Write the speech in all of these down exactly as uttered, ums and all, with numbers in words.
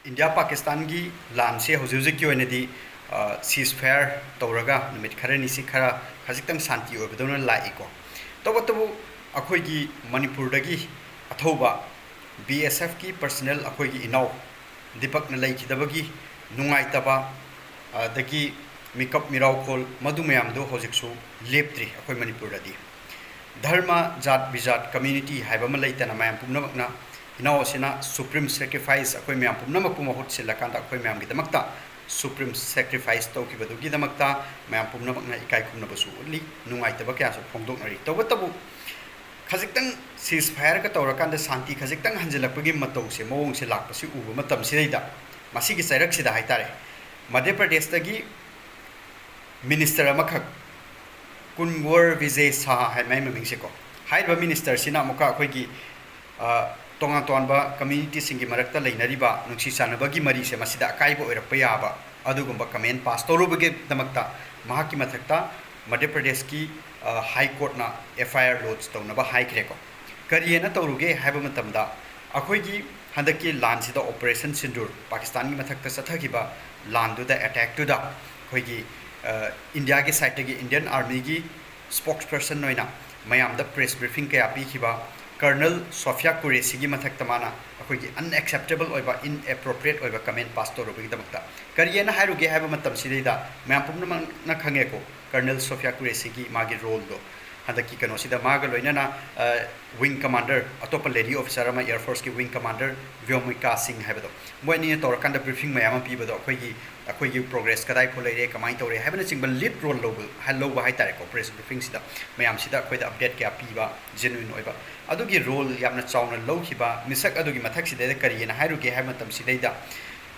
India ꯄꯥꯀꯤꯁꯇꯥꯟꯒꯤ ꯂꯥꯟꯁꯦ ꯍꯧꯖꯤꯛ ꯍꯧꯖꯤꯛꯀꯤ ꯑꯣꯏꯅꯗꯤ ꯁꯤꯁ ꯐꯥꯌꯔ ꯇꯧꯔꯒ ꯅꯨꯃꯤꯠ ꯈꯔꯅꯤꯁꯤ ꯈꯔ ꯈꯖꯤꯛꯇꯪ ꯁꯥꯟꯇꯤ ꯑꯣꯏꯕꯗꯧꯅ ꯂꯥꯛꯏꯀꯣ꯫ ꯇꯧꯕꯇꯕꯨ ꯑꯩꯈꯣꯏꯒꯤ ꯃꯅꯤꯄꯨꯔꯗꯒꯤ ꯑꯊꯧꯕ ꯕꯤ ꯑꯦꯁ ꯑꯦꯐꯀꯤ ꯄꯔꯁꯅꯦꯜ ꯑꯩꯈꯣꯏꯒꯤ ꯏꯅꯥꯎ ꯗꯤꯄꯛꯅ ꯂꯩꯈꯤꯗꯕꯒꯤ ꯅꯨꯡꯉꯥꯏꯇꯕ, ꯑꯗꯒꯤ ꯃꯤꯀꯞ ꯃꯤꯔꯥꯎꯈꯣꯜ ꯃꯗꯨ ꯃꯌꯥꯝꯗꯣ ꯍꯧꯖꯤꯛꯁꯨ ꯂꯦꯞꯇ꯭ꯔꯤ ꯑꯩꯈꯣꯏ ꯃꯅꯤꯄꯨꯔꯗꯗꯤ꯫ ꯙꯔꯃ, ꯖꯥꯠ ꯕꯤꯖꯥꯠ, ꯀꯝꯃ꯭ꯌꯨꯅꯤꯇꯤ ꯍꯥꯏꯕ ꯑꯃ ꯂꯩꯇꯅ ꯃꯌꯥꯝ ꯄꯨꯝꯅꯃꯛꯅ ꯏꯅꯥꯎ ꯑꯁꯤꯅ ꯁꯨꯄ꯭ꯔꯤꯝ ꯁꯦꯀ꯭ꯔꯤꯐꯥꯏꯁ ꯑꯩꯈꯣꯏ ꯃꯌꯥꯝ ꯄꯨꯝꯅꯃꯛꯄꯨ ꯃꯍꯨꯠ ꯁꯤꯜꯂꯀꯥꯟꯗ ꯑꯩꯈꯣꯏ ꯃꯌꯥꯝꯒꯤꯗꯃꯛꯇ ꯁꯨꯄ꯭ꯔꯤꯝ ꯁꯦꯀ꯭ꯔꯤꯐꯥꯏꯁ ꯇꯧꯈꯤꯕꯗꯨꯒꯤꯗꯃꯛꯇ ꯃꯌꯥꯝ ꯄꯨꯝꯅꯃꯛꯅ ꯏꯀꯥꯏ ꯈꯨꯝꯅꯕꯁꯨ ꯎꯠꯂꯤ, ꯅꯨꯡꯉꯥꯏꯇꯕ ꯀꯌꯥꯁꯨ ꯐꯣꯡꯗꯣꯛꯅꯔꯤ꯫ ꯇꯧꯕꯇꯕꯨ ꯈꯖꯤꯛꯇꯪ ꯁꯤꯁ ꯐꯥꯌꯔꯒ ꯇꯧꯔꯀꯥꯟꯗ ꯁꯥꯟꯇꯤ ꯈꯖꯤꯛꯇꯪ ꯍꯟꯖꯤꯜꯂꯛꯄꯒꯤ ꯃꯇꯧꯁꯦ, ꯃꯑꯣꯡꯁꯦ ꯂꯥꯛꯄꯁꯤ ꯎꯕ ꯃꯇꯝꯁꯤꯗꯩꯗ ꯃꯁꯤꯒꯤ ꯆꯩꯔꯛꯁꯤꯗ ꯍꯥꯏꯇꯥꯔꯦ, ꯃꯙ꯭ꯌ ꯄ꯭ꯔꯗꯦꯁꯇꯒꯤ ꯃꯤꯅꯤꯁꯇꯔ ꯑꯃꯈꯛ, ꯀꯨꯟꯋꯔ ꯕꯤꯖꯦ ꯁꯥꯍ ꯍꯥꯏ ꯃꯥꯏ ꯃꯃꯤꯡꯁꯦꯀꯣ, ꯍꯥꯏꯔꯤꯕ ꯃꯤꯅꯤꯁꯇꯔꯁꯤꯅ ꯑꯃꯨꯛꯀ ꯑꯩꯈꯣꯏꯒꯤ, ꯑ, ꯇꯣꯉꯥꯟ ꯇꯣꯉꯥꯟꯕ ꯀꯝꯃ꯭ꯌꯨꯅꯤꯇꯤꯁꯤꯡꯒꯤ ꯃꯔꯛꯇ ꯂꯩꯅꯔꯤꯕ ꯅꯨꯡꯁꯤ ꯆꯥꯟꯅꯕꯒꯤ ꯃꯔꯤꯁꯦ ꯃꯁꯤꯗ ꯑꯀꯥꯏꯕ ꯑꯣꯏꯔꯛꯄ ꯌꯥꯕ ꯑꯗꯨꯒꯨꯝꯕ ꯀꯃꯦꯟ ꯄꯥꯁ ꯇꯧꯔꯨꯕꯒꯤꯗꯃꯛꯇ ꯃꯍꯥꯛꯀꯤ ꯃꯊꯛꯇ ꯃꯙ꯭ꯌ ꯄ꯭ꯔꯗꯦꯁꯀꯤ, ꯑ, ꯍꯥꯏ ꯀꯣꯔꯠꯅ ꯑꯦꯐ ꯑꯥꯏ ꯑꯥꯔ ꯂꯣꯗꯖ ꯇꯧꯅꯕ ꯍꯥꯏꯈ꯭ꯔꯦꯀꯣ꯫ ꯀꯔꯤꯑꯅ ꯇꯧꯔꯨꯒꯦ ꯍꯥꯏꯕ ꯃꯇꯝꯗ, ꯑꯩꯈꯣꯏꯒꯤ ꯍꯟꯗꯛꯀꯤ ꯂꯥꯟꯁꯤꯗ, ꯑꯣꯄꯔꯦꯁꯟ ꯁꯤꯟꯗꯨꯔ, ꯄꯥꯀꯤꯁꯇꯥꯟꯒꯤ ꯃꯊꯛꯇ ꯆꯠꯊꯈꯤꯕ ꯂꯥꯟꯗꯨꯗ, ꯑꯦꯇꯦꯛꯇꯨꯗ ꯑꯩꯈꯣꯏꯒꯤ, ꯑ, ꯏꯟꯗꯤꯌꯥꯒꯤ ꯁꯥꯏꯠꯇꯒꯤ ꯏꯟꯗꯤꯌꯟ ꯑꯥꯔꯃꯤꯒꯤ ꯁ꯭ꯄꯣꯛꯁ ꯄꯔꯁꯟ ꯑꯣꯏꯅ ꯃꯌꯥꯝꯗ ꯄ꯭ꯔꯦꯁ ꯕ꯭ꯔꯤꯐꯤꯡ ꯀꯌꯥ ꯄꯤꯈꯤꯕ ꯀꯔꯅꯜ ꯁꯣꯐꯤꯌꯥ ꯀꯨꯔꯦꯁꯤꯒꯤ ꯃꯊꯛꯇ ꯃꯥꯅ ꯑꯩꯈꯣꯏꯒꯤ ꯑꯟꯑꯦꯛꯁꯦꯞꯇꯦꯕꯜ ꯑꯣꯏꯕ, ꯏꯟꯑꯦꯄ꯭ꯔꯣꯄ꯭ꯔꯤꯌꯦꯠ ꯑꯣꯏꯕ ꯀꯃꯦꯟ ꯄꯥꯁ ꯇꯧꯔꯨꯕꯒꯤꯗꯃꯛꯇ꯫ ꯀꯔꯤꯑꯅ ꯍꯥꯏꯔꯨꯒꯦ ꯍꯥꯏꯕ ꯃꯇꯝꯁꯤꯗꯩꯗ ꯃꯌꯥꯝ ꯄꯨꯝꯅꯃꯛꯅ ꯈꯪꯉꯦꯀꯣ, ꯀꯔꯅꯜ ꯁꯣꯐꯤꯌꯥ ꯀꯨꯔꯦꯁꯤꯒꯤ ꯃꯥꯒꯤ ꯔꯣꯜꯗꯣ꯫ ꯍꯟꯗꯛꯀꯤ ꯀꯩꯅꯣꯁꯤꯗ ꯃꯥꯒ ꯂꯣꯏꯅꯅ, ꯑ, ꯋꯤꯡ ꯀꯃꯥꯟꯗꯔ, ꯑꯇꯣꯞꯄ ꯂꯦꯗꯤ ꯑꯣꯐꯤꯁꯥꯔ ꯑꯃ, ꯑꯦꯌꯔ ꯐꯣꯔꯁꯀꯤ ꯋꯤꯡ ꯀꯃꯥꯟꯗꯔ ꯕ꯭ꯌꯣꯃꯤꯀꯥ ꯁꯤꯡ ꯍꯥꯏꯕꯗꯣ, ꯃꯣꯏ ꯑꯅꯤꯅ ꯇꯧꯔꯀꯥꯟꯗ ꯕ꯭ꯔꯤꯐꯤꯡ ꯃꯌꯥꯝ ꯑꯃ ꯄꯤꯕꯗꯣ, ꯑꯩꯈꯣꯏꯒꯤ, ꯑꯩꯈꯣꯏꯒꯤ ꯄ꯭ꯔꯣꯒ꯭ꯔꯦꯁ ꯀꯗꯥꯏ ꯐꯥꯎ ꯂꯩꯔꯦ, ꯀꯃꯥꯏꯅ ꯇꯧꯔꯦ ꯍꯥꯏꯕꯅꯆꯤꯡꯕ ꯂꯤꯗ ꯔꯣꯜ ꯂꯧꯕ, ꯍꯥꯏ-, ꯂꯧꯕ ꯍꯥꯏꯇꯥꯔꯦꯀꯣ, ꯄ꯭ꯔꯦꯁ ꯕ꯭ꯔꯤꯐꯤꯡꯁꯤꯗ ꯃꯌꯥꯝꯁꯤꯗ ꯑꯩꯈꯣꯏꯗ ꯑꯞꯗꯦꯠ ꯀꯌꯥ ꯄꯤꯕ, ꯖꯦꯅꯨꯏꯟ ꯑꯣꯏꯕ, ꯑꯗꯨꯒꯤ ꯔꯣꯜ ꯌꯥꯝꯅ ꯆꯥꯎꯅ ꯂꯧꯈꯤꯕ ꯃꯤꯁꯛ ꯑꯗꯨꯒꯤ ꯃꯊꯛꯁꯤꯗꯩꯗ ꯀꯔꯤꯑꯅ ꯍꯥꯏꯔꯨꯒꯦ ꯍꯥꯏꯕ ꯃꯇꯝꯁꯤꯗꯩꯗ,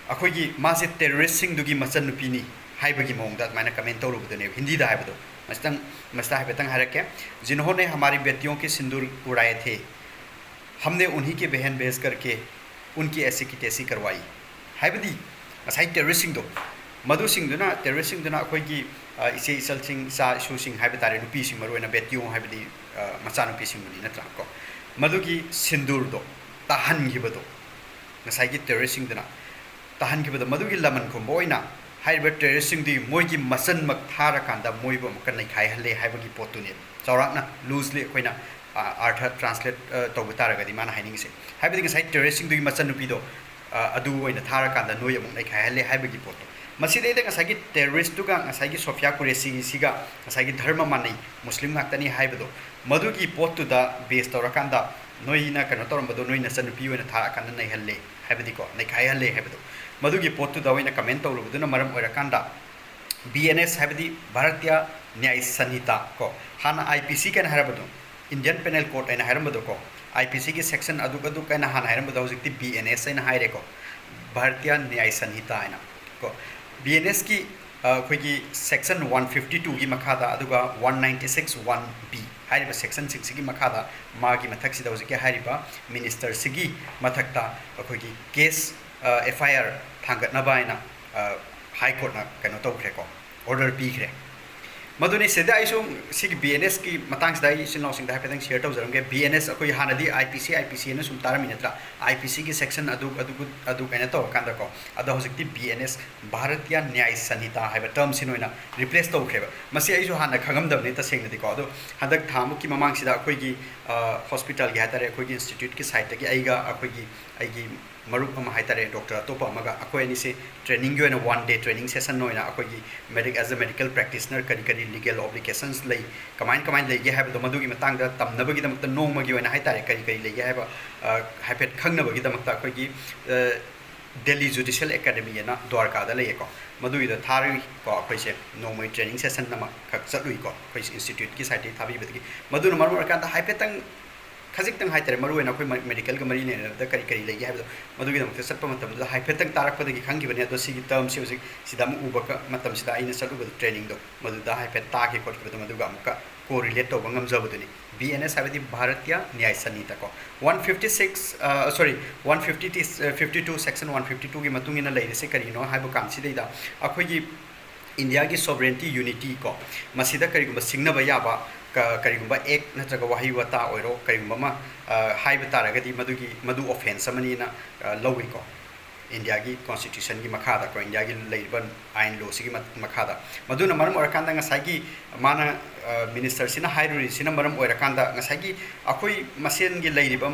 ꯑꯩꯈꯣꯏꯒꯤ ꯃꯥꯁꯦ ꯇꯦꯔꯣꯔꯤꯁꯁꯤꯡꯗꯨꯒꯤ ꯃꯆꯟꯅꯨꯄꯤꯅꯤ ꯍꯥꯏꯕꯒꯤ ꯃꯑꯣꯡꯗ ꯑꯗꯨꯃꯥꯏꯅ ꯀꯃꯦꯟ ꯇꯧꯔꯨꯕꯗꯨꯅꯦꯕ, ꯍꯤꯟꯗꯤꯗ ꯍꯥꯏꯕꯗꯣ꯫ ꯃꯁꯤꯇꯪ, ꯃꯁꯤꯗ ꯍꯥꯏꯐꯦꯠꯇꯪ ꯍꯥꯏꯔꯛꯀꯦ꯫ जिन्होंने हमारी बेटियों के सिंदूर उड़ाए थे, हमने उन्हीं के बहन भेज करके उनकी ऐसी की तैसी करवाई꯫ ꯍꯥꯏꯕꯗꯤ ꯉꯁꯥꯏ ꯇꯦꯔꯣꯔꯤꯁꯁꯤꯡꯗꯣ, ꯃꯗꯨꯁꯤꯡꯗꯨꯅ, ꯇꯦꯔꯣꯔꯤꯁꯁꯤꯡꯗꯨꯅ ꯑꯩꯈꯣꯏꯒꯤ, ꯑ, ꯏꯆꯦ ꯏꯆꯜꯁꯤꯡ, ꯏꯆꯥ ꯏꯁꯨꯁꯤꯡ ꯍꯥꯏꯕ ꯇꯥꯔꯦ, ꯅꯨꯄꯤꯁꯤꯡ, ꯃꯔꯨꯑꯣꯏꯅ ꯕꯦꯇꯤꯌꯣꯡ ꯍꯥꯏꯕꯗꯤ, ꯑ, ꯃꯆꯥꯅꯨꯄꯤꯁꯤꯡꯕꯨꯅꯤ ꯅꯠꯇ꯭ꯔꯥ ꯀꯣ, ꯃꯗꯨꯒꯤ ꯁꯤꯟꯗꯨꯔꯗꯣ ꯇꯥꯍꯟꯈꯤꯕꯗꯣ ꯉꯁꯥꯏꯒꯤ ꯇꯦꯔꯣꯔꯤꯁꯁꯤꯡꯗꯨꯅ꯫ ꯇꯥꯍꯟꯈꯤꯕꯗꯣ, ꯃꯗꯨꯒꯤ ꯂꯃꯟ ꯈꯨꯝꯕ ꯑꯣꯏꯅ ꯍꯥꯏꯔꯤꯕ terroristꯁꯤꯡꯗꯨꯒꯤ ꯃꯣꯏꯒꯤ ꯃꯆꯟꯃꯛ ꯊꯥꯔꯀꯥꯟꯗ ꯃꯣꯏꯕꯨ ꯑꯃꯨꯛꯀ ꯅꯩꯈꯥꯏꯍꯜꯂꯦ ꯍꯥꯏꯕꯒꯤ ꯄꯣꯠꯇꯨꯅꯦ꯫ ꯆꯥꯎꯔꯥꯛꯅ loosely ꯑꯩꯈꯣꯏꯅ, ꯑ, ꯑꯥꯔꯊ translate, ꯑ, ꯇꯧꯕ ꯇꯥꯔꯒꯗꯤ ꯃꯥꯅ ꯍꯥꯏꯅꯤꯡꯉꯤꯁꯦ꯫ ꯍꯥꯏꯕꯗꯤ ꯉꯁꯥꯏ terroristꯁꯤꯡꯗꯨꯒꯤ ꯃꯆꯟꯅꯨꯄꯤꯗꯣ, ꯑ, ꯑꯗꯨ ꯑꯣꯏꯅ ꯊꯥꯔꯀꯥꯟꯗ ꯅꯣꯏ ꯑꯃꯨꯛ ꯅꯩꯈꯥꯏꯍꯜꯂꯦ ꯍꯥꯏꯕꯒꯤ ꯄꯣꯠꯇꯣ꯫ ꯃꯁꯤꯗꯩꯗ ꯉꯁꯥꯏꯒꯤ terroristꯇꯨꯒ ꯉꯁꯥꯏꯒꯤ ꯁꯣꯐꯤꯌꯥ ꯀꯨꯔꯦꯁꯤꯁꯤꯒ ꯉꯁꯥꯏꯒꯤ ꯙꯔꯃ ꯃꯥꯟꯅꯩ, ꯃꯨꯁꯂꯤꯝ ꯉꯥꯛꯇꯅꯤ ꯍꯥꯏꯕꯗꯣ, ꯃꯗꯨꯒꯤ ꯄꯣꯠꯇꯨꯗ base ꯇꯧꯔꯀꯥꯟꯗ ꯅꯣꯏꯅ ꯀꯩꯅꯣ ꯇꯧꯔꯝꯕꯗꯣ ꯅꯣꯏ ꯅꯆꯟꯅꯨꯄꯤ ꯑꯣꯏꯅ ꯊꯥꯔꯛꯑꯀꯥꯟꯗ ꯅꯩꯍꯜꯂꯦ ꯍꯥꯏꯕꯗꯤꯀꯣ, ꯅꯩꯈꯥꯏꯍꯜꯂꯦ ꯍꯥꯏꯕꯗꯣ, ꯃꯗꯨꯒꯤ ꯄꯣꯠꯇꯨꯗ ꯑꯣꯏꯅ comment ꯇꯧꯔꯨꯕꯗꯨꯅ ꯃꯔꯝ ꯑꯣꯏꯔꯀꯥꯟꯗ B N S ꯍꯥꯏꯕꯗꯤ ꯚꯥꯔꯇꯤꯌ ꯅ꯭ꯌꯥꯌ ꯁꯟꯍꯤꯇꯥ ꯀꯣ, ꯍꯥꯟꯅ I P C ꯀꯥꯏꯅ ꯍꯥꯏꯔꯝꯕꯗꯣ, Indian Penal Code ꯍꯥꯏꯅ ꯍꯥꯏꯔꯝꯕꯗꯣꯀꯣ, I P C ꯒꯤ section ꯑꯗꯨꯛ ꯑꯗꯨꯛ ꯍꯥꯏꯅ ꯍꯥꯟꯅ ꯍꯥꯏꯔꯝꯕꯗꯣ ꯍꯧꯖꯤꯛꯇꯤ B N S ꯍꯥꯏꯅ ꯍꯥꯏꯔꯦꯀꯣ, ꯚꯥꯔꯇꯤꯌ ꯅ꯭ꯌꯥꯌ ꯁꯟꯍꯤꯇꯥ ꯍꯥꯏꯅ ꯀꯣ꯫ B N S ꯀꯤ, ꯑ, ꯑꯩꯈꯣꯏꯒꯤ section one fifty two ꯒꯤ ꯃꯈꯥꯗ, ꯑꯗꯨꯒ one ninety six one B ꯍꯥꯏꯔꯤꯕ sectionꯁꯤꯡꯁꯤꯒꯤ ꯃꯈꯥꯗ ꯃꯥꯒꯤ ꯃꯊꯛꯁꯤꯗ ꯍꯧꯖꯤꯛꯀꯤ ꯍꯥꯏꯔꯤꯕ ministerꯁꯤꯒꯤ ꯃꯊꯛꯇ ꯑꯩꯈꯣꯏꯒꯤ case, ꯑ, F I R ꯊꯥꯡꯒꯠꯅꯕ ꯍꯥꯏꯅ, ꯑ, High Courtꯅ ꯀꯩꯅꯣ ꯇꯧꯈ꯭ꯔꯦꯀꯣ, order ꯄꯤꯈ꯭ꯔꯦ꯫ ꯃꯗꯨꯅꯤ꯫ ꯁꯤꯗ ꯑꯩꯁꯨ ꯁꯤꯒꯤ B N S ꯀꯤ ꯃꯇꯥꯡꯁꯤꯗ ꯑꯩ ꯏꯆꯤꯟ ꯏꯅꯥꯎꯁꯤꯡꯗ ꯍꯥꯏꯐꯦꯠꯇꯪ share ꯇꯧꯖꯔꯝꯒꯦ꯫ B N S ꯑꯩꯈꯣꯏ ꯍꯥꯟꯅꯗꯤ I P C, I P C ꯍꯥꯏꯅ ꯁꯨꯝ ꯇꯥꯔꯝꯃꯤ ꯅꯠꯇ꯭ꯔꯥ? I P C ꯒꯤ section ꯑꯗꯨ, ꯑꯗꯨ, ꯑꯗꯨ ꯀꯩꯅꯣ ꯇꯧꯔꯀꯥꯟꯗꯀꯣ, ꯑꯗꯣ ꯍꯧꯖꯤꯛꯇꯤ B N S, ꯚꯥꯔꯇꯤꯌ ꯅ꯭ꯌꯥꯌ ꯁꯟꯍꯤꯇꯥ ꯍꯥꯏꯕ termꯁꯤꯅ ꯑꯣꯏꯅ replace ꯇꯧꯈ꯭ꯔꯦꯕ꯫ ꯃꯁꯤ ꯑꯩꯁꯨ ꯍꯥꯟꯅ ꯈꯪꯉꯝꯗꯕꯅꯤ ꯇꯁꯦꯡꯅꯗꯤꯀꯣ꯫ ꯑꯗꯣ ꯍꯟꯗꯛ ꯊꯥꯃꯨꯛꯀꯤ ꯃꯃꯥꯡꯁꯤꯗ ꯑꯩꯈꯣꯏꯒꯤ, ꯑ, hospitalꯒꯤ ꯍꯥꯏꯇꯥꯔꯦ, ꯑꯩꯈꯣꯏꯒꯤ instituteꯀꯤ sideꯇꯒꯤ ꯑꯩꯒ ꯑꯩꯈꯣꯏꯒꯤ, ꯑꯩꯒꯤ ꯃꯔꯨꯞ ꯑꯃ ꯍꯥꯏꯇꯥꯔꯦ, doctor ꯑꯇꯣꯞꯄ ꯑꯃꯒ, ꯑꯩꯈꯣꯏ ꯑꯅꯤꯁꯦ trainingꯒꯤ ꯑꯣꯏꯅ one day training session ꯑꯣꯏꯅ ꯑꯩꯈꯣꯏꯒꯤ medic-, as a medical practitioner ꯀꯔꯤ ꯀꯔꯤ legal obligations ꯂꯩ, ꯀꯃꯥꯏ ꯀꯃꯥꯏꯅ ꯂꯩꯒꯦ ꯍꯥꯏꯕꯗꯣ, ꯃꯗꯨꯒꯤ ꯃꯇꯥꯡꯗ ꯇꯝꯅꯕꯒꯤꯗꯃꯛꯇ ꯅꯣꯡꯃꯒꯤ ꯑꯣꯏꯅ ꯍꯥꯏꯇꯥꯔꯦ, ꯀꯔꯤ ꯀꯔꯤ ꯂꯩꯒꯦ ꯍꯥꯏꯕ, ꯑ, ꯍꯥꯏꯐꯦꯠ ꯈꯪꯅꯕꯒꯤꯗꯃꯛꯇ ꯑꯩꯈꯣꯏꯒꯤ, ꯑ, Delhi Judicial Academy ꯑꯅ ꯗ꯭ꯋꯥꯔꯀꯥꯗ ꯂꯩꯌꯦꯀꯣ, ꯃꯗꯨꯒꯤꯗ ꯊꯥꯔꯨꯏꯀꯣ꯫ ꯑꯩꯈꯣꯏꯁꯦ ꯅꯣꯡꯃꯒꯤ training session ꯑꯃꯈꯛ ꯆꯠꯂꯨꯏꯀꯣ, ꯑꯩꯈꯣꯏ instituteꯀꯤ sideꯇꯒꯤ ꯊꯥꯕꯤꯕꯗꯒꯤ꯫ ꯃꯗꯨꯅ ꯃꯔꯝ ꯑꯣꯏꯔꯀꯥꯟꯗ ꯍꯥꯏꯐꯦꯠꯇꯪ, ꯈꯖꯤꯛꯇꯪ ꯍꯥꯏꯇꯥꯔꯦ, ꯃꯔꯨꯑꯣꯏꯅ ꯑꯩꯈꯣꯏ ꯃ-, medicalꯒ ꯃꯔꯤ ꯂꯩꯅꯕꯗ ꯀꯔꯤ ꯀꯔꯤ ꯂꯩꯒꯦ ꯍꯥꯏꯕꯗꯣ, ꯃꯗꯨꯒꯤꯗꯃꯛꯇ ꯆꯠꯄ ꯃꯇꯝꯗꯨꯗ ꯍꯥꯏꯐꯦꯠꯇꯪ ꯇꯥꯔꯛꯄꯗꯒꯤ ꯈꯪꯈꯤꯕꯅꯤ꯫ ꯑꯗꯣ ꯁꯤꯒꯤ termꯁꯤ ꯍꯧꯖꯤꯛ ꯁꯤꯗ ꯑꯃꯨꯛ ꯎꯕ ꯀ-, ꯃꯇꯝꯁꯤꯗ ꯑꯩꯅ ꯆꯠꯂꯨꯕꯗ trainingꯗꯣ, ꯃꯗꯨꯗ ꯍꯥꯏꯐꯦꯠ ꯇꯥꯈꯤ ꯈꯣꯠꯈꯤꯕꯗꯣ, ꯃꯗꯨꯒ ꯑꯃꯨꯛꯀ correlate ꯇꯧꯕ ꯉꯝꯖꯕꯗꯨꯅꯤ꯫ B N S ꯍꯥꯏꯕꯗꯤ ꯚꯥꯔꯇꯤꯌ ꯅ꯭ꯌꯥꯌ ꯁꯟꯍꯤꯇꯥ ꯀꯣ꯫ One fifty six, ꯑ, sorry, one fifty, ꯑ, fifty two, section one fifty twoꯒꯤ ꯃꯇꯨꯡ ꯏꯟꯅ ꯂꯩꯔꯤꯁꯦ ꯀꯔꯤꯅꯣ ꯍꯥꯏꯕ ꯀꯥꯟꯁꯤꯗꯩꯗ ꯑꯩꯈꯣꯏꯒꯤ Indiaꯒꯤ sovereignty, unity ꯀꯣ, ꯃꯁꯤꯗ ꯀꯔꯤꯒꯨꯝꯕ ꯁꯤꯡꯅꯕ ꯌꯥꯕ ꯀ-, ꯀꯔꯤꯒꯨꯝꯕ act ꯅꯠꯇ꯭ꯔꯒ ꯋꯥꯍꯩ ꯋꯥꯇꯥ ꯑꯣꯏꯔꯣ, ꯀꯔꯤꯒꯨꯝꯕ ꯑꯃ, ꯑ, ꯍꯥꯏꯕ ꯇꯥꯔꯒꯗꯤ ꯃꯗꯨꯒꯤ, ꯃꯗꯨ offence ꯑꯃꯅꯤꯅ, ꯑ, ꯂꯧꯏꯀꯣ꯫ ꯏꯟꯗꯤꯌꯥꯒꯤ ꯀꯣꯟꯁꯇꯤꯇ꯭ꯌꯨꯁꯟꯒꯤ ꯃꯈꯥꯗ, ꯀꯣ, ꯏꯟꯗꯤꯌꯥꯒꯤ ꯂꯩꯔꯤꯕ ꯑꯥꯏꯟ ꯂꯣꯁꯤꯒꯤ ꯃ-, ꯃꯈꯥꯗ꯫ ꯃꯗꯨꯅ ꯃꯔꯝ ꯑꯣꯏꯔꯀꯥꯟꯗ ꯉꯁꯥꯏꯒꯤ ꯃꯥꯅ, ꯑ, ꯃꯤꯅꯤꯁꯇꯔꯁꯤꯅ ꯍꯥꯏꯔꯨꯔꯤꯁꯤꯅ ꯃꯔꯝ ꯑꯣꯏꯔꯀꯥꯟꯗ ꯉꯁꯥꯏꯒꯤ ꯑꯩꯈꯣꯏ ꯃꯁꯦꯟꯒꯤ ꯂꯩꯔꯤꯕ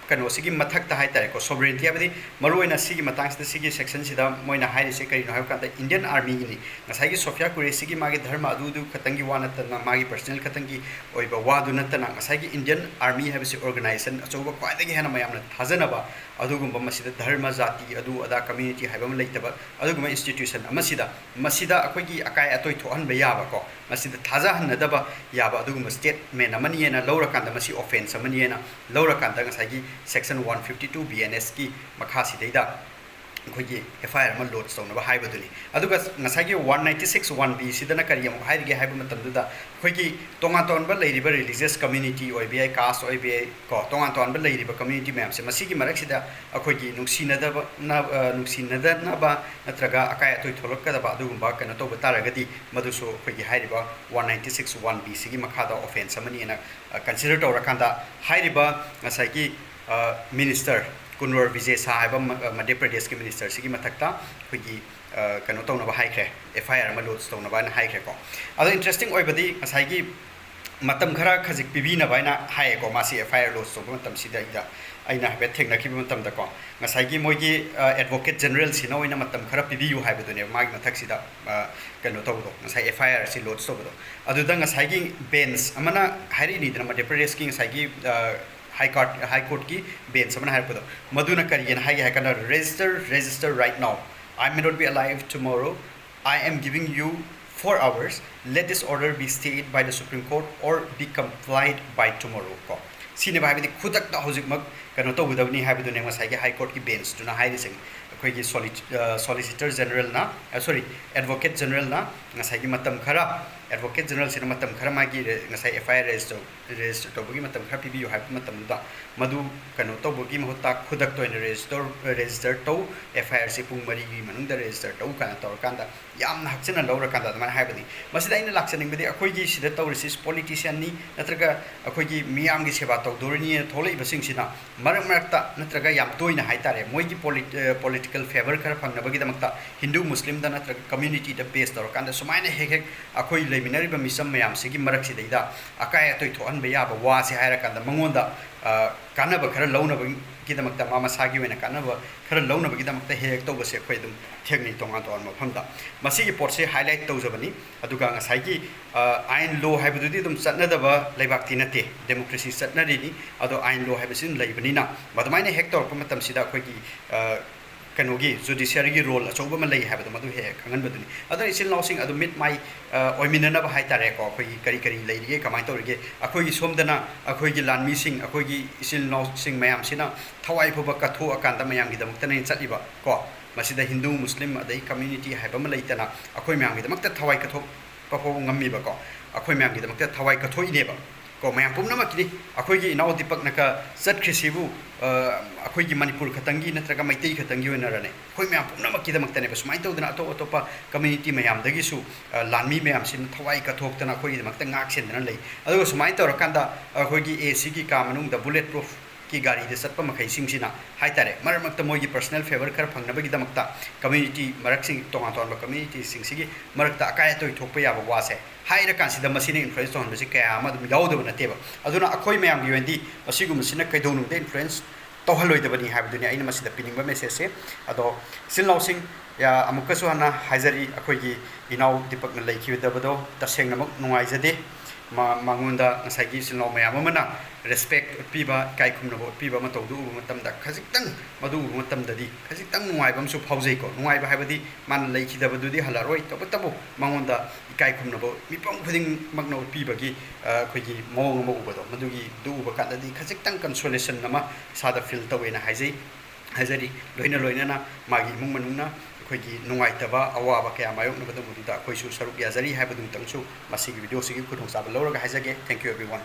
ꯀꯩꯅꯣꯁꯤꯒꯤ ꯃꯊꯛꯇ ꯍꯥꯏ ꯇꯥꯔꯦꯀꯣ, ꯁꯣꯕꯔꯦꯟꯇꯤ ꯍꯥꯏꯕꯗꯤ ꯃꯔꯨꯑꯣꯏꯅ ꯁꯤꯒꯤ ꯃꯇꯥꯡꯁꯤꯗ, ꯁꯤꯒꯤ ꯁꯦꯛꯁꯟꯁꯤꯗ ꯃꯣꯏꯅ ꯍꯥꯏꯔꯤꯁꯦ ꯀꯔꯤꯅꯣ ꯍꯥꯏꯕ ꯀꯥꯟꯗ, ꯏꯟꯗꯤꯌꯟ ꯑꯥꯔꯃꯤꯒꯤꯅꯤ꯫ ꯉꯁꯥꯏꯒꯤ ꯁꯣꯐꯤꯌꯥ ꯀꯨꯔꯦꯁꯤꯒꯤ ꯃꯥꯒꯤ ꯙꯔꯃ ꯑꯗꯨꯗꯨ ꯈꯛꯇꯪꯒꯤ ꯋꯥ ꯅꯠꯇꯅ, ꯃꯥꯒꯤ ꯄꯔꯁꯅꯦꯜ ꯈꯛꯇꯪꯒꯤ ꯑꯣꯏꯕ ꯋꯥꯗꯨ ꯅꯠꯇꯅ, ꯉꯁꯥꯏꯒꯤ ꯏꯟꯗꯤꯌꯟ ꯑꯥꯔꯃꯤ ꯍꯥꯏꯕꯁꯤ ꯑꯣꯔꯒꯅꯥꯏꯖꯦꯁꯟ ꯑꯆꯧꯕ, ꯈ꯭ꯋꯥꯏꯗꯒꯤ ꯍꯦꯟꯅ ꯃꯌꯥꯝꯅ ꯊꯥꯖꯅꯕ, ꯑꯗꯨꯒꯨꯝꯕ, ꯃꯁꯤꯗ ꯙꯔꯃ, ꯖꯥꯇꯤ, ꯑꯗꯨ ꯑꯗꯥ, ꯀꯝꯃ꯭ꯌꯨꯅꯤꯇꯤ ꯍꯥꯏꯕ ꯑꯃ ꯂꯩꯇꯕ, ꯑꯗꯨꯒꯨꯝꯕ ꯏꯟꯁꯇꯤꯇ꯭ꯌꯨꯁꯟ ꯑꯃꯁꯤꯗ, ꯃꯁꯤꯗ ꯑꯩꯈꯣꯏꯒꯤ ꯑꯀꯥꯏ ꯑꯇꯣꯏ ꯊꯣꯛꯍꯟꯕ ꯌꯥꯕꯀꯣ, ꯃꯁꯤꯗ ꯊꯥꯖꯍꯟꯅꯗꯕ ꯌꯥꯕ ꯑꯗꯨꯒꯨꯝꯕ ꯁ꯭ꯇꯦꯠꯃꯦꯟ ꯑꯃꯅꯤ ꯍꯥꯏꯅ ꯂꯧꯔꯀꯥꯟꯗ, ꯃꯁꯤ ꯑꯣꯐꯦꯟꯁ ꯑꯃꯅꯤ ꯍꯥꯏꯅ ꯂꯧꯔꯀꯥꯟꯗ, ꯉꯁꯥꯏꯒꯤ section one fifty two B N ꯑꯦꯁꯀꯤ ꯃꯈꯥꯁꯤꯗꯩꯗ ꯑꯩꯈꯣꯏꯒꯤ ꯑꯦꯐ ꯑꯥꯏ ꯑꯥꯔ ꯑꯃ ꯂꯣꯗꯖ ꯇꯧꯅꯕ ꯍꯥꯏꯕꯗꯨꯅꯤ꯫ ꯑꯗꯨꯒ ꯉꯁꯥꯏꯒꯤ ꯋꯥꯟ ꯅꯥꯏꯟꯇꯤ ꯁꯤꯛꯁ ꯋꯥꯟ ꯕꯤꯁꯤꯗꯅ ꯀꯔꯤ ꯑꯃꯨꯛ ꯍꯥꯏꯔꯤꯒꯦ ꯍꯥꯏꯕ ꯃꯇꯝꯗꯨꯗ, ꯑꯩꯈꯣꯏꯒꯤ ꯇꯣꯉꯥꯟ ꯇꯣꯉꯥꯟꯕ ꯂꯩꯔꯤꯕ ꯔꯤꯂꯤꯖꯤꯌꯁ ꯀꯝꯃ꯭ꯌꯨꯅꯤꯇꯤ ꯑꯣꯏꯕ ꯌꯥꯏ, ꯀꯥꯁ ꯑꯣꯏꯕ ꯌꯥꯏ, ꯀꯣ, ꯇꯣꯉꯥꯟ ꯇꯣꯉꯥꯟꯕ ꯂꯩꯔꯤꯕ ꯀꯝꯃ꯭ꯌꯨꯅꯤꯇꯤ ꯃꯌꯥꯝꯁꯦ, ꯃꯁꯤꯒꯤ ꯃꯔꯛꯁꯤꯗ ꯑꯩꯈꯣꯏꯒꯤ ꯅꯨꯡꯁꯤꯅꯗꯕ, ꯅ-, ꯑ, ꯅꯨꯡꯁꯤꯅꯗꯅꯕ ꯅꯠꯇ꯭ꯔꯒ ꯑꯀꯥꯏ ꯑꯇꯣꯏ ꯊꯣꯛꯂꯛꯀꯗꯕ ꯑꯗꯨꯒꯨꯝꯕ ꯀꯩꯅꯣ ꯇꯧꯕ ꯇꯥꯔꯒꯗꯤ, ꯃꯗꯨꯁꯨ ꯑꯩꯈꯣꯏꯒꯤ ꯍꯥꯏꯔꯤꯕ ꯋꯥꯟ ꯅꯥꯏꯟꯇꯤ ꯁꯤꯛꯁ ꯋꯥꯟ ꯕꯤꯁꯤꯒꯤ ꯃꯈꯥꯗ ꯑꯣꯐꯦꯟꯁ ꯑꯃꯅꯤꯅ, ꯑ, ꯀꯟꯁꯤꯗꯔ ꯇꯧꯔꯀꯥꯟꯗ, ꯍꯥꯏꯔꯤꯕ ꯉꯁꯥꯏꯒꯤ, ꯑ, ꯃꯤꯅꯤꯁꯇꯔ ꯀꯨꯟꯋꯔ ꯕꯤꯖꯦ ꯁꯥ ꯍꯥꯏꯕ ꯃ-, ꯑ, ꯃꯙ꯭ꯌ ꯄ꯭ꯔꯗꯦꯁꯀꯤ ꯃꯤꯅꯤꯁꯇꯔꯁꯤꯒꯤ ꯃꯊꯛꯇ ꯑꯩꯈꯣꯏꯒꯤ, ꯑ, ꯀꯩꯅꯣ ꯇꯧꯅꯕ ꯍꯥꯏꯈ꯭ꯔꯦ, ꯑꯦꯐ ꯑꯥꯏ ꯑꯥꯔ ꯑꯃ ꯂꯣꯗꯖ ꯇꯧꯅꯕ ꯍꯥꯏꯅ ꯍꯥꯏꯈ꯭ꯔꯦꯀꯣ꯫ ꯑꯗꯣ ꯏꯟꯇꯔꯦꯁꯇꯤꯡ ꯑꯣꯏꯕꯗꯤ, ꯉꯁꯥꯏꯒꯤ ꯃꯇꯝ ꯈꯔ ꯈꯖꯤꯛ ꯄꯤꯕꯤꯅꯕ ꯍꯥꯏꯅ ꯍꯥꯏꯌꯦꯀꯣ, ꯃꯥꯁꯤ ꯑꯦꯐ ꯑꯥꯏ ꯑꯥꯔ ꯂꯣꯗꯖ ꯇꯧꯕ ꯃꯇꯝꯁꯤꯗ ꯑꯩꯅ, ꯑꯩꯅ ꯍꯥꯏꯐꯦꯠ ꯊꯦꯡꯅꯈꯤꯕ ꯃꯇꯝꯗꯀꯣ, ꯉꯁꯥꯏꯒꯤ ꯃꯣꯏꯒꯤ, ꯑ, ꯑꯦꯗꯚꯣꯀꯦꯠ ꯖꯦꯅꯔꯦꯜꯁꯤꯅ ꯑꯣꯏꯅ ꯃꯇꯝ ꯈꯔ ꯄꯤꯕꯤꯌꯨ ꯍꯥꯏꯕꯗꯨꯅꯦꯕ ꯃꯥꯒꯤ ꯃꯊꯛꯁꯤꯗ, ꯑ, ꯀꯩꯅꯣ ꯇꯧꯕꯗꯣ, ꯉꯁꯥꯏ ꯑꯦꯐ ꯑꯥꯏ ꯑꯥꯔꯁꯤ ꯂꯣꯗꯖ ꯇꯧꯕꯗꯣ꯫ ꯑꯗꯨꯗ ꯉꯁꯥꯏꯒꯤ ꯕꯦꯟꯁ ꯑꯃꯅ ꯍꯥꯏꯔꯛꯏꯅꯤꯗꯅ, ꯃꯙ꯭ꯌ ꯄ꯭ꯔꯗꯦꯁꯀꯤ ꯉꯁꯥꯏꯒꯤ, ꯑ, ꯍꯥꯏ ꯀꯥꯔꯠ-, ꯍꯥꯏ ꯀꯣꯔꯠꯀꯤ ꯕꯦꯟꯁ ꯑꯃꯅ ꯍꯥꯏꯔꯛꯄꯗꯣ, ꯃꯗꯨꯅ ꯀꯔꯤꯅ ꯍꯥꯏꯒꯦ ꯍꯥꯏ ꯀꯥꯟꯗ, "Register, register right now. I may not be alive tomorrow. I am giving you four hours. Let this order be stayed by the Supreme Court or be complied by tomorrow." ꯀꯣ, ꯁꯤꯅꯦꯕ, ꯍꯥꯏꯕꯗꯤ ꯈꯨꯗꯛꯇ ꯍꯧꯖꯤꯛꯃꯛ ꯀꯩꯅꯣ ꯇꯧꯒꯗꯕꯅꯤ ꯍꯥꯏꯕꯗꯨꯅꯦ ꯉꯁꯥꯏꯒꯤ ꯍꯥꯏ ꯀꯣꯔꯠꯀꯤ ꯕꯦꯟꯁꯇꯨꯅ ꯍꯥꯏꯔꯤꯁꯦ꯫ ꯑꯩꯈꯣꯏꯒꯤ ꯁꯣꯂꯤ-, ꯑ, ꯁꯣꯂꯤꯁꯤꯇꯔ ꯖꯦꯅꯔꯦꯜꯅ, ꯑ, ꯁꯣꯔꯤ, ꯑꯦꯗꯚꯣꯀꯦꯠ ꯖꯦꯅꯔꯦꯜꯅ ꯉꯁꯥꯏꯒꯤ ꯃꯇꯝ ꯈꯔ ꯑꯦꯗꯚꯣꯀꯦꯠ ꯖꯦꯅꯔꯦꯜꯁꯤꯅ ꯃꯇꯝ ꯈꯔ ꯃꯥꯒꯤ ꯔꯦ-, ꯉꯁꯥꯏ FIR register, register ꯇꯧꯕꯒꯤ ꯃꯇꯝ ꯈꯔ ꯄꯤꯕꯤꯌꯨ ꯍꯥꯏꯕ ꯃꯇꯝꯗꯨꯗ, ꯃꯗꯨ ꯀꯩꯅꯣ ꯇꯧꯕꯒꯤ ꯃꯍꯨꯠꯇ ꯈꯨꯗꯛꯇ ꯑꯣꯏꯅ register, register ꯇꯧ, FIR ꯁꯤ ꯄꯨꯡ ꯃꯔꯤꯒꯤ ꯃꯅꯨꯡꯗ register ꯇꯧ ꯀꯥꯏꯅ ꯇꯧꯔꯀꯥꯟꯗ, ꯌꯥꯝꯅ ꯍꯛꯆꯤꯟꯅ ꯂꯧꯔꯀꯥꯟꯗ ꯑꯗꯨꯃꯥꯏꯅ ꯍꯥꯏꯕꯅꯤ꯫ ꯃꯁꯤꯗ ꯑꯩꯅ ꯂꯥꯛꯆꯅꯤꯡꯕꯗꯤ, ꯑꯩꯈꯣꯏꯒꯤ ꯁꯤꯗ ꯇꯧꯔꯤꯁꯤ ꯄꯣꯂꯤꯇꯤꯁꯤꯌꯥꯟꯅꯤ, ꯅꯠꯇ꯭ꯔꯒ ꯑꯩꯈꯣꯏꯒꯤ ꯃꯤꯌꯥꯝꯒꯤ ꯁꯦꯕꯥ ꯇꯧꯗꯣꯔꯤꯅꯤꯅ ꯊꯣꯛꯂꯛꯏꯕꯁꯤꯡꯁꯤꯅ ꯃꯔꯛ ꯃꯔꯛꯇ ꯅꯠꯇ꯭ꯔꯒ ꯌꯥꯝ ꯇꯣꯏꯅ ꯍꯥꯏꯇꯥꯔꯦ, ꯃꯣꯏꯒꯤ ꯄꯣꯂꯤ-, ꯑ, political favour ꯈꯔ ꯐꯪꯅꯕꯒꯤꯗꯃꯛꯇ ꯍꯤꯟꯗꯨ ꯃꯨꯁꯂꯤꯝꯗ ꯅꯠꯇ꯭ꯔꯒ community ꯗ base ꯇꯧꯔꯀꯥꯟꯗ ꯁꯨꯃꯥꯏꯅ ꯍꯦꯛ ꯍꯦꯛ ꯑꯩꯈꯣꯏ ꯂꯩꯃꯤꯟꯅꯔꯤꯕ ꯃꯤꯆꯝ ꯃꯌꯥꯝꯁꯤꯒꯤ ꯃꯔꯛꯁꯤꯗꯩꯗ ꯑꯀꯥꯏ ꯑꯇꯣꯏ ꯊꯣꯛꯍꯟꯕ ꯌꯥꯕ ꯋꯥꯁꯦ ꯍꯥꯏꯔꯀꯥꯟꯗ, ꯃꯉꯣꯟꯗ, ꯑ, ꯀꯥꯟꯅꯕ ꯈꯔ ꯂꯧꯅꯕꯒꯤꯗꯃꯛꯇ, ꯃꯥ ꯃꯁꯥꯒꯤ ꯑꯣꯏꯅ ꯀꯥꯟꯅꯕ ꯈꯔ ꯂꯧꯅꯕꯒꯤꯗꯃꯛꯇ ꯍꯦꯛ ꯍꯦꯛ ꯇꯧꯕꯁꯦ ꯑꯩꯈꯣꯏ ꯑꯗꯨꯝ ꯊꯦꯡꯅꯩ ꯇꯣꯉꯥꯟ ꯇꯣꯉꯥꯟꯕ ꯃꯐꯝꯗ꯫ ꯃꯁꯤꯒꯤ ꯄꯣꯠꯁꯦ highlight ꯇꯧꯖꯕꯅꯤ꯫ ꯑꯗꯨꯒ ꯉꯁꯥꯏꯒꯤ, ꯑ, ꯑꯥꯏꯟ ꯂꯣ ꯍꯥꯏꯕꯗꯨꯗꯤ ꯑꯗꯨꯝ ꯆꯠꯅꯗꯕ ꯂꯩꯕꯥꯛꯇꯤ ꯅꯠꯇꯦ, democracy ꯆꯠꯅꯔꯤꯅꯤ꯫ ꯑꯗꯣ ꯑꯥꯏꯟ ꯂꯣ ꯍꯥꯏꯕꯁꯤ ꯑꯗꯨꯝ ꯂꯩꯕꯅꯤꯅ, ꯃꯗꯨꯃꯥꯏꯅ ꯍꯦꯛ ꯇꯧꯔꯛꯄ ꯃꯇꯝꯁꯤꯗ ꯑꯩꯈꯣꯏꯒꯤ, ꯑ, ꯀꯩꯅꯣꯒꯤ judiciary ꯒꯤ role ꯑꯆꯧꯕ ꯑꯃ ꯂꯩ ꯍꯥꯏꯕꯗꯣ, ꯃꯗꯨ ꯍꯦꯛ ꯍꯦꯛ ꯈꯪꯍꯟꯕꯗꯨꯅꯤ꯫ ꯑꯗꯨꯅ ꯏꯆꯤꯜ ꯏꯅꯥꯎꯁꯤꯡ ꯑꯗꯨ ꯃꯤꯠ ꯃꯥꯏ, ꯑ, ꯑꯣꯏꯃꯤꯟꯅꯅꯕ ꯍꯥꯏꯇꯥꯔꯦꯀꯣ, ꯑꯩꯈꯣꯏꯒꯤ ꯀꯔꯤ ꯀꯔꯤ ꯂꯩꯔꯤꯒꯦ, ꯀꯃꯥꯏꯅ ꯇꯧꯔꯤꯒꯦ, ꯑꯩꯈꯣꯏꯒꯤ ꯁꯣꯝꯗꯅ ꯑꯩꯈꯣꯏꯒꯤ ꯂꯥꯟꯃꯤꯁꯤꯡ, ꯑꯩꯈꯣꯏꯒꯤ ꯏꯆꯤꯜ ꯏꯅꯥꯎꯁꯤꯡ ꯃꯌꯥꯝꯁꯤꯅ ꯊꯋꯥꯏ ꯐꯥꯎꯕ ꯀꯠꯊꯣꯛꯑꯀꯥꯟꯗ ꯃꯌꯥꯝꯒꯤꯗꯃꯛꯇꯅꯦ ꯆꯠꯂꯤꯕ ꯀꯣ꯫ ꯃꯁꯤꯗ ꯍꯤꯟꯗꯨ, ꯃꯨꯁꯂꯤꯝ, ꯑꯗꯩ community ꯍꯥꯏꯕ ꯑꯃ ꯂꯩꯇꯅ ꯑꯩꯈꯣꯏ ꯃꯌꯥꯝꯒꯤꯗꯃꯛꯇ ꯊꯋꯥꯏ ꯀꯠꯊꯣꯛꯄ ꯐꯥꯎꯕ ꯉꯝꯃꯤꯕꯀꯣ꯫ ꯑꯩꯈꯣꯏ ꯃꯌꯥꯝꯒꯤꯗꯃꯛꯇ ꯊꯋꯥꯏ ꯀꯠꯊꯣꯛꯏꯅꯦꯕ ꯀꯣ, ꯃꯌꯥꯝ ꯄꯨꯝꯅꯃꯛꯀꯤꯅꯤ꯫ ꯑꯩꯈꯣꯏꯒꯤ ꯏꯅꯥꯎ ꯗꯤꯄꯛꯅꯀ ꯆꯠꯈ꯭ꯔꯤꯁꯤꯕꯨ, ꯑ, ꯑꯩꯈꯣꯏꯒꯤ ꯃꯅꯤꯄꯨꯔ ꯈꯛꯇꯪꯒꯤ ꯅꯠꯇ꯭ꯔꯒ ꯃꯩꯇꯩ ꯈꯛꯇꯪꯒꯤ ꯑꯣꯏꯅꯔꯅꯦ, ꯑꯩꯈꯣꯏ ꯃꯌꯥꯝ ꯄꯨꯝꯅꯃꯛꯀꯤꯗꯃꯛꯇꯅꯦꯕ꯫ ꯁꯨꯃꯥꯏꯅ ꯇꯧꯗꯅ ꯑꯇꯣꯞ ꯑꯇꯣꯞꯄ community ꯃꯌꯥꯝꯗꯒꯤꯁꯨ, ꯑ, ꯂꯥꯟꯃꯤ ꯃꯌꯥꯝꯁꯤꯅ ꯊꯋꯥꯏ ꯀꯠꯊꯣꯛꯇꯅ ꯑꯩꯈꯣꯏꯒꯤꯗꯃꯛꯇ ꯉꯥꯛ ꯁꯦꯟꯗꯅ ꯂꯩ꯫ ꯑꯗꯨꯒ ꯁꯨꯃꯥꯏꯅ ꯇꯧꯔꯀꯥꯟꯗ ꯑꯩꯈꯣꯏꯒꯤ AC ꯒꯤ ꯀꯥ ꯃꯅꯨꯡꯗ bullet proof ꯀꯤ ꯒꯥꯔꯤꯗ ꯆꯠꯄ ꯃꯈꯩꯁꯤꯡꯁꯤꯅ ꯍꯥꯏꯇꯥꯔꯦ, ꯃꯔꯛ ꯃꯔꯛꯇ ꯃꯣꯏꯒꯤ personal favour ꯈꯔ ꯐꯪꯅꯕꯒꯤꯗꯃꯛꯇ community ꯃꯔꯛꯁꯤꯡ, ꯇꯣꯉꯥꯟ ꯇꯣꯉꯥꯟꯕ community ꯁꯤꯡꯁꯤꯒꯤ ꯃꯔꯛꯇ ꯑꯀꯥꯏ ꯑꯇꯣꯏ ꯊꯣꯛꯄ ꯌꯥꯕ ꯋꯥꯁꯦ ꯍꯥꯏꯔꯀꯥꯟꯁꯤꯗ, ꯃꯁꯤꯅ influence ꯇꯧꯍꯟꯕꯁꯤ ꯀꯌꯥ ꯑꯃ ꯑꯗꯨꯝ ꯌꯥꯎꯗꯕ ꯅꯠꯇꯦꯕ꯫ ꯑꯗꯨꯅ ꯑꯩꯈꯣꯏ ꯃꯌꯥꯝꯒꯤ ꯑꯣꯏꯅꯗꯤ ꯃꯁꯤꯒꯨꯝꯕꯁꯤꯅ ꯀꯩꯗꯧꯅꯨꯡꯗ influence ꯇꯧꯍꯜꯂꯣꯏꯗꯕꯅꯤ ꯍꯥꯏꯕꯗꯨꯅꯤ ꯑꯩꯅ ꯃꯁꯤꯗ ꯄꯤꯅꯤꯡꯕ message ꯁꯦ꯫ ꯑꯗꯣ ꯏꯆꯤꯜ ꯏꯅꯥꯎꯁꯤꯡ, ꯌꯥ, ꯑꯃꯨꯛꯀꯁꯨ ꯍꯟꯅ ꯍꯥꯏꯖꯔꯤ, ꯑꯩꯈꯣꯏꯒꯤ ꯏꯅꯥꯎ ꯗꯤꯄꯛꯅ ꯂꯩꯈꯤꯗꯕꯗꯣ ꯇꯁꯦꯡꯅꯃꯛ ꯅꯨꯡꯉꯥꯏꯖꯗꯦ꯫ ꯃ-, ꯃꯉꯣꯟꯗ ꯉꯁꯥꯏꯒꯤ ꯏꯆꯤꯜ ꯏꯅꯥꯎ ꯃꯌꯥꯝ ꯑꯃꯅ respect ꯎꯠꯄꯤꯕ, ꯏꯀꯥꯏ ꯈꯨꯝꯅꯕ ꯎꯠꯄꯤꯕ ꯃꯇꯧꯗꯨ ꯎꯕ ꯃꯇꯝꯗ, ꯈꯖꯤꯛꯇꯪ, ꯃꯗꯨ ꯎꯕ ꯃꯇꯝꯗꯗꯤ ꯈꯖꯤꯛꯇꯪ ꯅꯨꯡꯉꯥꯏꯕ ꯑꯃꯁꯨ ꯐꯥꯎꯖꯩꯀꯣ꯫ ꯅꯨꯡꯉꯥꯏꯕ ꯍꯥꯏꯕꯗꯤ ꯃꯥꯅ ꯂꯩꯈꯤꯗꯕꯗꯨꯗꯤ ꯍꯜꯂꯔꯣꯏ, ꯇꯧꯕꯇꯕꯨ ꯃꯉꯣꯟꯗ ꯏꯀꯥꯏ ꯈꯨꯝꯅꯕ ꯃꯤꯄꯨꯝ ꯈꯨꯗꯤꯡꯃꯛꯅ ꯎꯠꯄꯤꯕꯒꯤ, ꯑ, ꯑꯩꯈꯣꯏꯒꯤ ꯃꯑꯣꯡ ꯑꯃ ꯎꯕꯗꯣ, ꯃꯗꯨꯒꯤꯗꯨ ꯎꯕ ꯀꯥꯟꯗꯗꯤ ꯈꯖꯤꯛꯇꯪ consolation ꯑꯃ ꯏꯁꯥꯗ feel ꯇꯧꯋꯦꯅ ꯍꯥꯏꯖꯩ, ꯍꯥꯏꯖꯔꯤ꯫ ꯂꯣꯏꯅ ꯂꯣꯏꯅꯅ ꯃꯥꯒꯤ ꯏꯃꯨꯡ ꯃꯅꯨꯡꯅ ꯑꯩꯈꯣꯏꯒꯤ ꯅꯨꯡꯉꯥꯏꯇꯕ ꯑꯋꯥꯕ ꯀꯌꯥ ꯃꯥꯌꯣꯛꯅꯕꯗ ꯃꯗꯨꯗ ꯑꯩꯈꯣꯏꯁꯨ ꯁꯔꯨꯛ ꯌꯥꯖꯔꯤ ꯍꯥꯏꯕꯗꯨꯃꯇꯪꯁꯨ ꯃꯁꯤꯒꯤ video ꯁꯤꯒꯤ ꯈꯨꯗꯣꯡꯆꯥꯕ ꯂꯧꯔꯒ ꯍꯥꯏꯖꯒꯦ꯫ Thank you everyone.